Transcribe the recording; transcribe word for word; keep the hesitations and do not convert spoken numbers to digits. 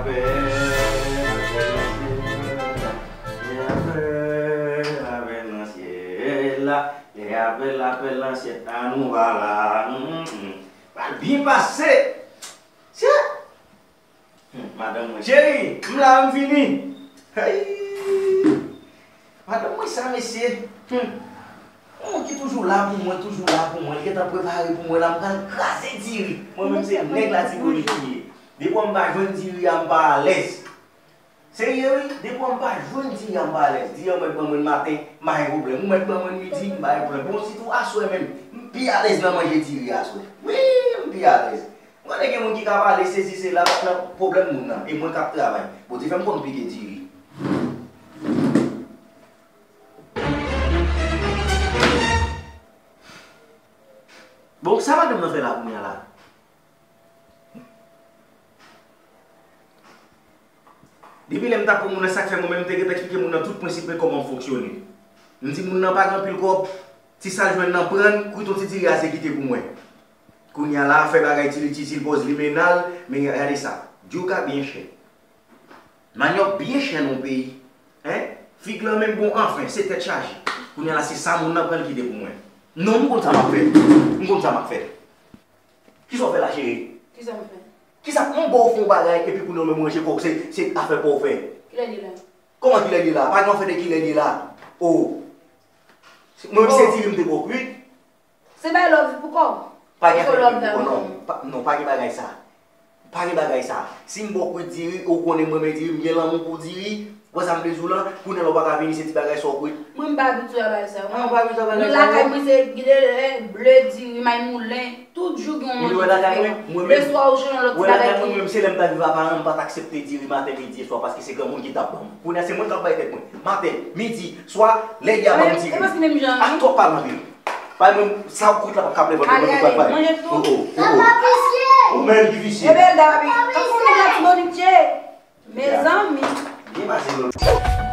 Lè apèl, apèl nan syèl la, lè apèl, apèl nan syèl la, nou pa la. Hmm, hmm. Pral byen pase. Sye. Hmm, madanm mwen. Cheri, m la, m vini. Hey. Madanm mwen sa, mesye. Hmm. Yon moun ki toujou la pou mwen, toujou la pou mwen. Li gentan prepare pou mwen la, m pral kraze diri. Mwen menm se nèg Latibonit li ye. Depi m pa jwenn diri a, m pa alèz. Serye wi, depi m pa jwenn diri a, m pa alèz. Diri a ou mèt ban mwen maten, m pa gen pwoblèm. Ou mèt ban mwen midi, m pa gen pwoblèm. Bon, sitou aswè menm, m pi alèz nan manje diri a aswè. Wi, m pi alèz. M konnen gen moun ki ka pale sesi sela, nan pwoblèm moun nan, e mwen k ap travay. Bondye fè m konn pike diri. Bon, sa madanm nan fè la kounye a la? Depi lè m t ap pran moun nan, sa k fè mwen menm m te gentan eksplike moun nan tout prensip mwen kòman m fonksyone. M di moun nan pa gen anpil kòb, ti sa l jwenn nan pran, kwit yon ti diri ase kite pou mwen. Kounye a la, fè bagay ti li, ti sil, pòz li, mennal, men gade sa. Djouka byen chè. Manyòk byen chè nan peyi. Hein? Fig lan menm bon, anfen, se tèt chaje. Kounye a la, se sa moun nan pran l kite pou mwen. Non, m konn sa m ap fè. M konn sa m ap fè. Kisa w fè la, cheri? Kisa m fè? Kisa, m ba w fè yon bagay, epi kounye a w menm ranje kò w, se, se afè pa w fè. Kilè l ye la? Kòman kilè l ye la? Pa gen afè de kilè l ye la. Oh. Mwen menm se diri m te ba w kwit. Se bay love pou kò w. Pa gen afè de love pou kò, non. Pa, non, pa gen bagay sa. Pa gen bagay sa. Si m ba w kwit diri, ou konnen mwen renmen diri, m gen lanmou pou diri. Wè sa m vle di w lan, kounye a la w pa ka vini, se ti bagay sa w kwit. Mwen m pa abitye a bagay sa yo. Ah, ou pa abitye a bagay sa yo? Non, lakay mwen se gide, eh, ble, diri, may moulen. Tout jou gen yon manje diferan. Ou wè lakay mwen, mwen menm. Leswa ou chanje yon lòt ti bagay ki. Ou wè lakay mwen, mwen menm se lè m t ap viv aparan, m pa t aksepte diri maten, midi e swa, paske se granmoun ki t ap ban m. Kounye a se mwen k ap bay tèt mwen. Maten, midi, swa, lè y a ban m diri. E paske menm jan wi. Ak twòp pale anpil. Bay mwen sa ou kwit la p ap ka plen vant mwen, mwen pral bay. Manje tou. Oh, oh, oh, oh. Ou menm ki visye. Ebel David. Tankou nèg Latibonit ye. Mezanmi. Byen pase non.